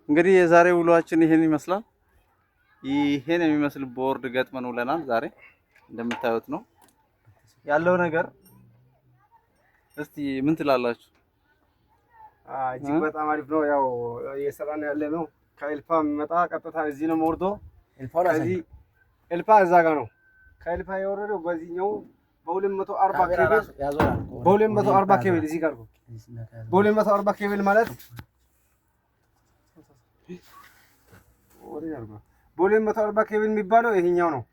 እንግዲህ የዛሬ ውሏችን ይሄን ይመስላል። ይሄን የሚመስል ቦርድ ገጥመን ውለናል። ዛሬ እንደምታዩት ነው ያለው ነገር። እስቲ ምን ትላላችሁ? እጅግ በጣም አሪፍ ነው። ያው እየሰራን ያለ ነው። ከኤልፓ የሚመጣ ቀጥታ እዚህ ነው ወርዶ፣ ከዚህ ኤልፓ እዛ ጋር ነው። ከኤልፓ የወረደው በዚህኛው በ240 ኬብል፣ በ240 ኬብል እዚህ ጋር ነው። በ240 ኬብል ማለት በ240 ኬብል የሚባለው ይሄኛው ነው።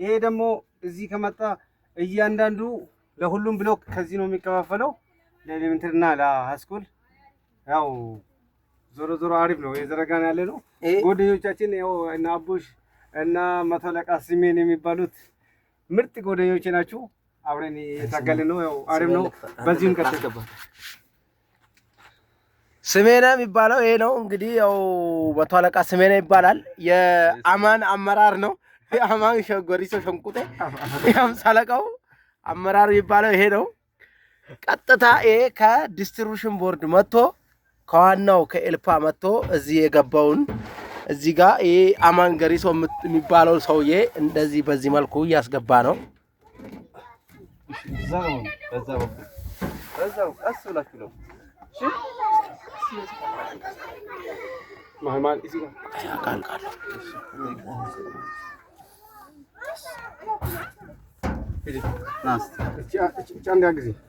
ይሄ ደግሞ እዚህ ከመጣ እያንዳንዱ ለሁሉም block ከዚህ ነው የሚከፋፈለው፣ ለ elementary እና ለ high school። ያው ዞሮ ዞሮ አሪፍ ነው የዘረጋን ያለ ነው። ጓደኞቻችን ያው እና አቡሽ እና መቶ አለቃ ስሜን የሚባሉት ምርጥ ጓደኞቼ ናችሁ። አብረን የታገልን ነው። ያው አሪፍ ነው። በዚሁም ቀጥል። ስሜነ የሚባለው ይሄ ነው እንግዲህ፣ ያው መቶ አለቃ ስሜነ ይባላል። የአማን አመራር ነው። የአማን ሸጎሪሶ ሸንቁጤ የ50 አለቃው አመራር የሚባለው ይሄ ነው። ቀጥታ ይሄ ከ distribution board መጥቶ፣ ከዋናው ከኤልፓ መጥቶ እዚህ የገባውን እዚህ ጋር ይሄ አማን ገሪሶ የሚባለው ሰውዬ እንደዚህ በዚህ መልኩ እያስገባ ነው። እዛው በዛ በኩል በዛው ቀስ ብላችሁ ነው። መሀል እዚህ ጋር ና እስቲ። እቺ አንድ ጊዜ።